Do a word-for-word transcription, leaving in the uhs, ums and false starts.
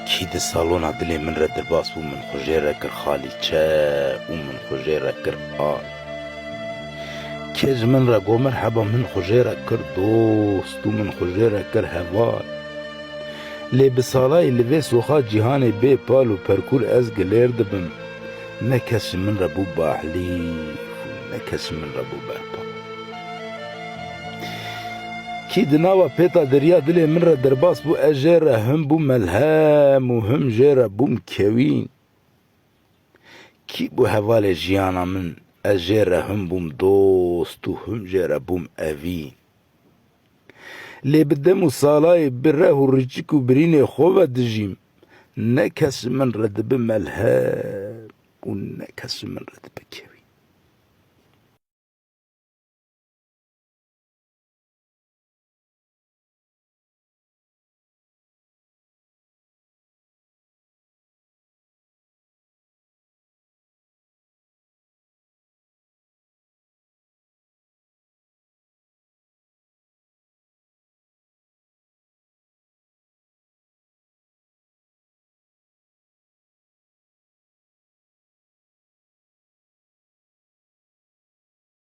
Kî di salona dilê min re derbas bû, min xwe jê re kir xalîçe û min xwe jê re kir al. Kê ji min re got merheba, min xwe jê re kir dost û min xwe jê re kir heval. Lê bi salayî li vê soxa cîhanê bê pal û perkûr ez gilêr dibim. Ne kes ji min re bû bahlîf û ne kes ji min re bû berpa. Kî di nava pêta deriya dilê min re derbas bû, ez jê re him bûm melhem û him jê re bûm kewîn. Kî bû hevalê jiyana min, ez jê re him bûm dost û him jê re bûm evîn. Lê bi dem û salayê, bi reh û riçik û birînê xwe ve dijîm. Ne kes ji min re dibe melhem û ne kes ji min re dibe kewîn.